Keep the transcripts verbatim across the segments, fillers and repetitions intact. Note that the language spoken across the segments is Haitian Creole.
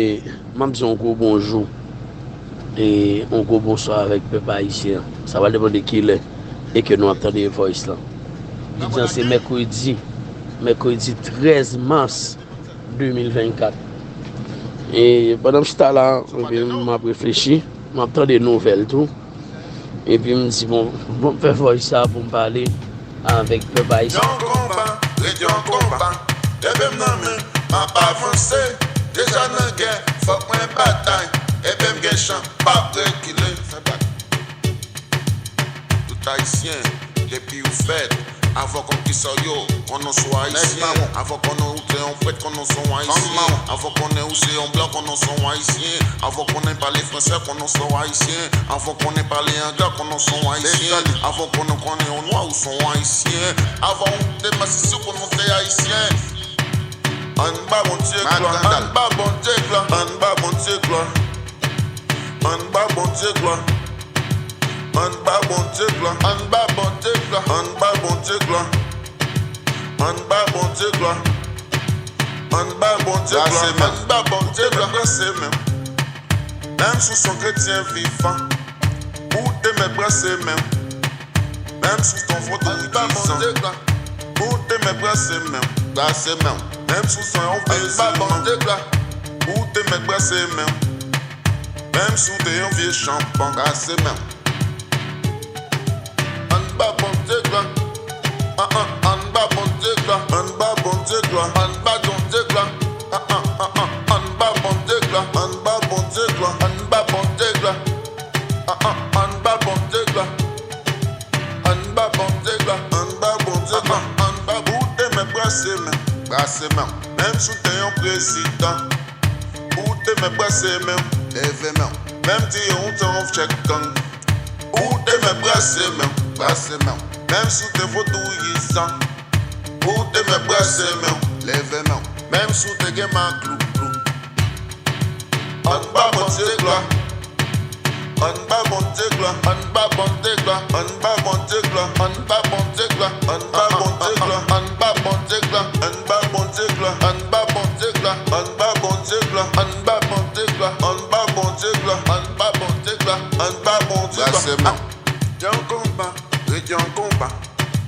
M ap di yon gwo bonjou e yon gwo bonswa avèk pèp ayisyen an. Sa pral depann de kilè e ke nou ap tande voice lan. Jodi an se mèkredi, mèkredi trèz mas de mil vennkat. E pandan m chita la, epi m ap reflechi, m ap tande nouvèl tou. Epi m di, bon, bon, m fè voice sa pou m pale avèk pèp ayisyen. Yon konba, ret yon konba. Epe m nan men, m ap avanse. Deja nan gè, fòk mwen batay. Epe m gen chan, p ap rekile. Tout ayisyen, depi ou fèt, avan w konn kisa w ye, konnen w se yon ayisyen. Avan w konnen ou se yon prèt, konnen w se yon ayisyen. Avan w konnen ou se yon blan, konnen w se yon ayisyen. Avan w konnen pale fransè, konnen w se yon ayisyen. Avan w konnen pale anglè, konnen w se yon ayisyen. Avan w konnen, konnen yon nwa, ou se yon ayisyen. Avan ou te masisi, konnen w se ayisyen. Ann ba Bondye glwa, ann ba Bondye glwa, ann ba Bondye glwa. Ann ba Bondye glwa. Ann ba Bondye glwa. Ann ba Bondye glwa. Ann ba Bondye glwa. Ann ba Bondye glwa. Ann ba Bondye glwa. Ann ba Bondye glwa. Menm si w se yon kretyen vivan, ou te mèt brase men w. Menm si w se yon vodouyizan, ou te mèt brase men w. Brase men w. Menm si w se yon vye zilman, ou te mèt brase men w. Menm si w te yon vye chanpan, brase men w. Ann ba Bondye glwa. An, an, ann ba Bondye glwa. Ann ba Bondye glwa. Ann ba Bondye glwa. An, an, an, an, ann ba Bondye glwa. Ann ba Bondye glwa. Ann ba Bondye glwa. An, an, ann ba Bondye glwa. Ann ba Bondye glwa. Ann ba Bondye glwa. An, an, ann ba Bondye glwa. Ou te mèt brase men w. Brase men w. Menm si w te yon prezidan, ou te mèt brase men w. Leve men w. Menm si w te yon chèf gang, ou te mèt brase men w. Brase men w. Menm si w te vodouyizan, ou te mèt brase men w. Leve men w. Menm si w te gen maklouklou. Ann ba Bondye glwa. Ann ba Bondye glwa. Ann ba Bondye glwa. Ann ba Bondye glwa. Ann ba Bondye glwa. Ann ba Bondye glwa. Ann ba Bondye glwa. Ann ba Bondye glwa. Ann ba Bondye glwa. Ann ba Bondye glwa. Ann ba Bondye glwa. Ann ba Bondye glwa. Ann ba Bondye glwa. Ann ba Bondye glwa. Brase men w. Yon konba, ret yon konba.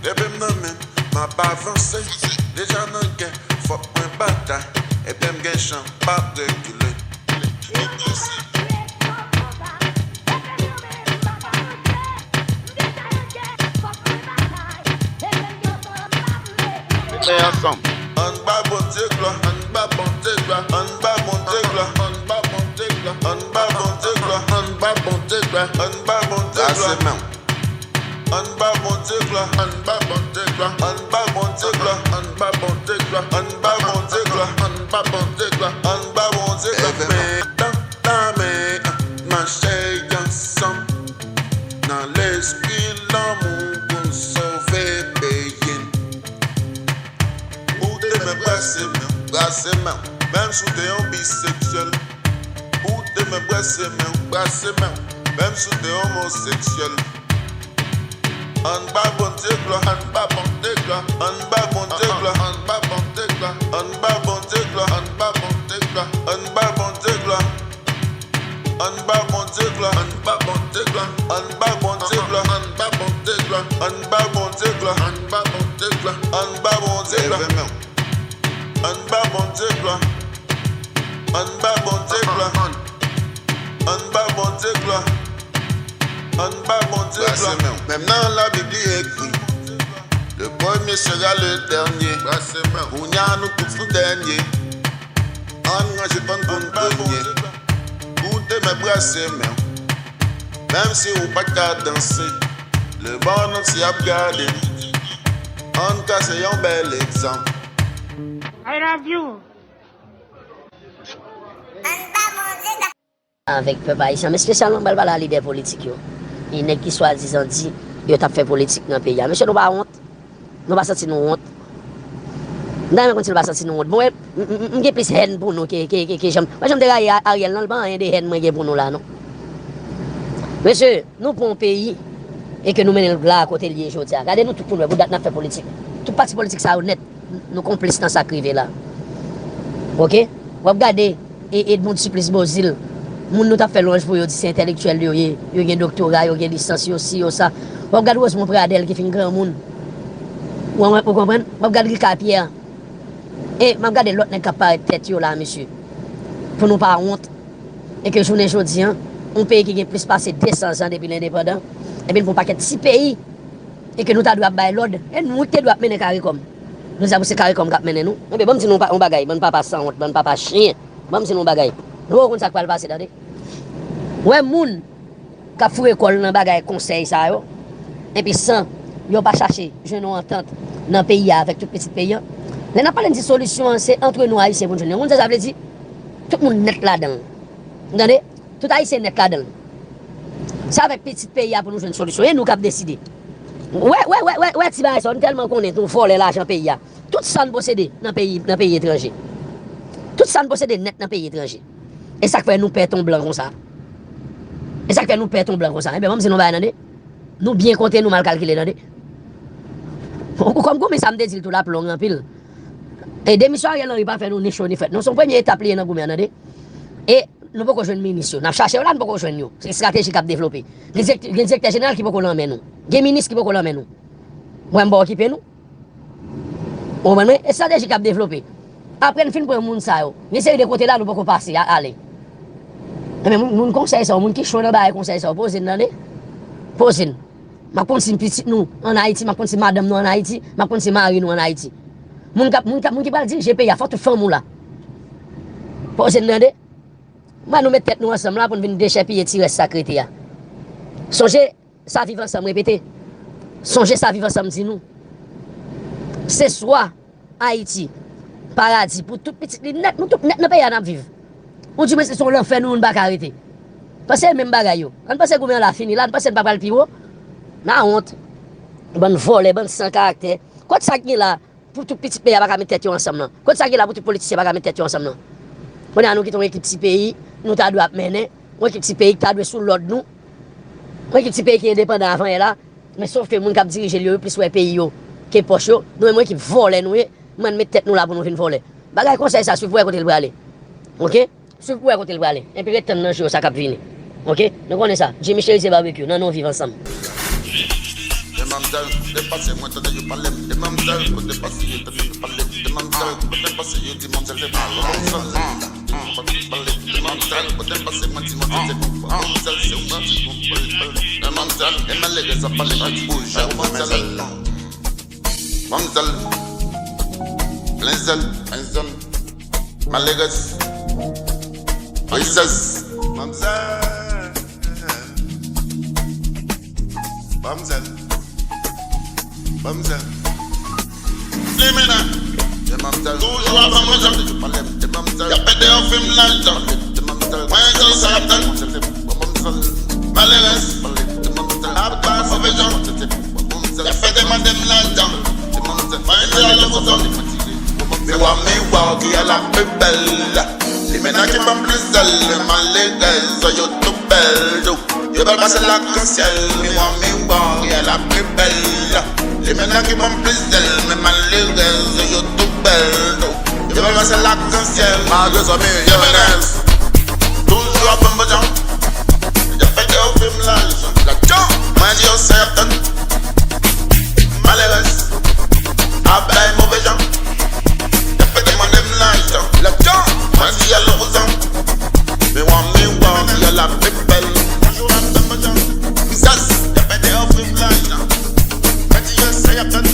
Epe m nan men, m ap avanse. Deja nan gè, fòk mwen batay. Epe m gen chan, p ap rekile. Fè ansanm. Ann ba Bondye glwa, ann ba Bondye glwa, ann ba Bondye glwa, ann ba Bondye glwa, ann ba Bondye glwa, ann ba Bondye glwa, ann ba Bondye glwa. Brase men w. Ann ba Bondye glwa, ann ba Bondye glwa, ann ba Bondye glwa, ann ba Bondye glwa, ann ba Bondye glwa, ann ba Bondye glwa, ann ba Bondye glwa. Leve men w. Men dan nan men, mache ansanm nan lespri lanmou pou n sove peyi n. Ou te mèt brase men w, brase men w. Menm si w te yon biseksyèl, ou te mèt brase men w, brase men w. Menm si w te omoseksyèl. Ann ba Bondye glwa, ann ba Bondye glwa, ann ba Bondye glwa, ann ba Bondye glwa, ann ba Bondye glwa, ann ba Bondye glwa, ann ba Bondye glwa. Ann ba Bondye glwa, ann ba Bondye glwa, ann ba Bondye glwa, ann ba Bondye glwa, ann ba Bondye glwa, ann ba Bondye glwa, ann ba Bondye glwa. Leve men w. Ann ba Bondye glwa. Ann ba Bondye glwa. Ann ba Bondye glwa. Ann ba Bondye glwa. Brase men w. Menm nan Labib li ekri, le premier sera le dernier. Brase men w. Kounye a nou tout nou dènye. Ann ranje kò n pou n premye. Ou te mèt brase men w. Menm si ou pa t ka danse, lemonn antye ap gade n. Ann kase yon bèl egzanp. I love you. Avèk pèp ayisyen, men espesyalman m pral pale a lidè politik yo. E nèg ki swadizan di yo t ap fè politik nan peyi a. Mesye, nou pa wont? Nou pa santi nou wont? M ta renmen konn si nou pa santi nou wont. Bon, m, m, m, m gen plis hèn pou nou ke, ke, ke, ke jan m, mwen jan m te rayi A-, Ariel nan, l pa anyen de hèn mwen gen pou nou la, non. Mesye, nou pran yon peyi e ke nou mennen l la kote l ye jodi a. Gade nou tout pou n wè, pou dat n ap fè politik. Tout pati politik sa yo nèt, nou konplis nan sa k rive la. Oke? W ap gade, e Edmonde Supplice Beauzile. Moun nou t ap fè lwanj pou yo, di se entèlektyèl yo ye, yo gen doktora, yo gen lisans, yo si, yo sa. W ap gade Rosemond Pradel ki fin granmoun. W, w konprann? W ap gade Ricard Pierre. E m ap gade lòt nèg k ap parèt tèt yo la, mesye. Pou nou pa wont. E ke jounen jodi a, yon peyi ki gen plis pase de san zan depi l endepandan, epi l pou yon pakèt ti peyi, e ke nou ta dwe ap bay lòd, e nou ki te dwe ap mennen CARICOM. Nou di a pou se CARICOM k ap mennen nou. Enben, ban m di nou yon bagay, bann papa sanwont, bann papa chen. Ban m di nou yon bagay. Nou poko konn sa k pral pase, tande. W wè moun k ap foure kò l nan bagay konsèy sa yo, epi san yo pa chache jwenn yon antant nan peyi a avèk tout pitit peyi a. Lè n ap pale, n di solisyon an, se antre nou Ayisyen pou n jwenn li. Ou konn sa sa vle di? Tout moun nèt ladan l. Ou tande? Tout Ayisyen nèt ladan l. Se avèk pitit peyi a pou nou jwenn solisyon. E nou k ap deside. Wè, wè, wè, wè, wè ti bagay sa yo, nou tèlman konnen nou vòlè lajan peyi a. Tout sa n posede nan peyi, nan peyi etranje. Tout sa n posede nèt nan peyi etranje. E sa k fè nou pè ton blan konsa? E sa k fè nou pè ton blan konsa? Enben, ban m di nou bagay, tande. Nou byen konte, nou mal kalkile, tande. Ou, ou konn, konbyen sa m te di l tou, l ap long anpil. E demisyon Ariel Henry pa fè nou ni cho ni frèt. Non, se yon premye etap li ye nan goumen an, tande. E nou poko jwenn minis yo. N ap chache yo la, nou poko jwenn yo. Se estrateji k ap devlope. Gen direktè, gen direktè jeneral ki poko nan men nou. Gen minis ki poko nan men nou. Mwen, m pa okipe nou. Ou konprann mwen? Estrateji k ap devlope. Apre n fin pran moun sa yo, gen seri de kote la nou poko pase a, ale. Enben, moun, moun konsèy sa yo, moun ki cho nan bagay konsèy sa yo, poze n, tande. Poze n. M ap konn si pitit nou ann Ayiti, m ap konn si madanm nou ann Ayiti, m ap konn si mari nou ann Ayiti. Moun k ap, moun k ap, moun ki pral dirije peyi a, fò tout fanmi w la. Poze n, tande. Mwen, nou met tèt nou ansanm la pou n vin dechèpiye ti rès sa k rete a. Sonje, sa Viv Ansanm repete. Sonje sa Viv Ansanm di nou. Se swa Ayiti, paradi pou tout pitit li nèt, nou tout nèt nan peyi a n ap viv. Oudimwens se yon lanfè nou, nou pa ka rete. Panse e menm bagay yo. Ann panse goumen an la fini la, ann panse n pa pral pi wo. N a wont. Bann vòlè, bann san karaktè. Kot sa k gen la? Pou tout pitit peyi a pa ka met tèt yo ansanm nan? Kot sa gen la pou tout politisyen pa ka met tèt yo ansanm nan? Kounye a nou kite yon ekip ti peyi, nou ta dwe ap mennen, yon ekip ti peyi ki ta dwe sou lòd nou, yon ekip ti peyi ki endepandan avan yè la, men sof ke moun k ap dirije l yo, yo plis wè peyi yo ke pòch yo, nou menm yon ekip vòlè nou ye, nou menm met tèt nou la pou nou vin vòlè. Bagay konsèy sa, swiv pou wè kote l prale. Oke? Swiv pou wè kote l prale. Epi ret tann nan jou yo sa k ap vini. Oke? Nou konnen sa. Jimmy Cherizier Barbecue, nan non Viv Ansanm. Demamzèl, depase mwen tande yo pale m. Demamzèl, kote m pase yo tande yo pale m. Demamzèl, kote m pase yo di manzèl se pa manzèl. Demamzèl, kote m pase mwen di manzèl se pa manzèl, se yon manzèl. Demamzèl, e malerèz ap pale m di boujè manzèl. Manzèl, plen zèl, plen zèl. Malerèz. Princess. Manzèl. Manzèl. Manzèl. Limena. Manzèl. Toujou avan mwen, jan. Manzèl. Y ap pede yo fim nan tan. Manzèl. Mwen, jan sa y ap tann. Manzèl. Malerèz. Manzèl. Ap bay move jan. Manzèl. Y ap pede mande m lajan. Manzèl. Mwen, jan, lè m kontan. Miwa, miwa, ki a la pi bèl? Limena ki ban m plis zèl, men malerèz, yo tou bèl tou. Yo bèl pase lakansyèl, miwa, miwa, ki a la pi bèl? Limena ki ban m plis zèl, men malerèz, yo tou bèl tou. Yo bèl pase lakansyèl, malgre sa miliyonè. Toujou ap ban m bon jan. Y ap pede yo fim lajan. Lajan. Mwen di yo sa y ap tann. Malerèz. Ap bay move jan. Y ap pede mande m lajan. Lajan. Mwen di yo louvri zan. Miwa, miwa, ki a la pi bèl? Toujou ap tann bon jan. Misas. Y ap pede yo fim lajan. Mwen di yo sa y ap tann.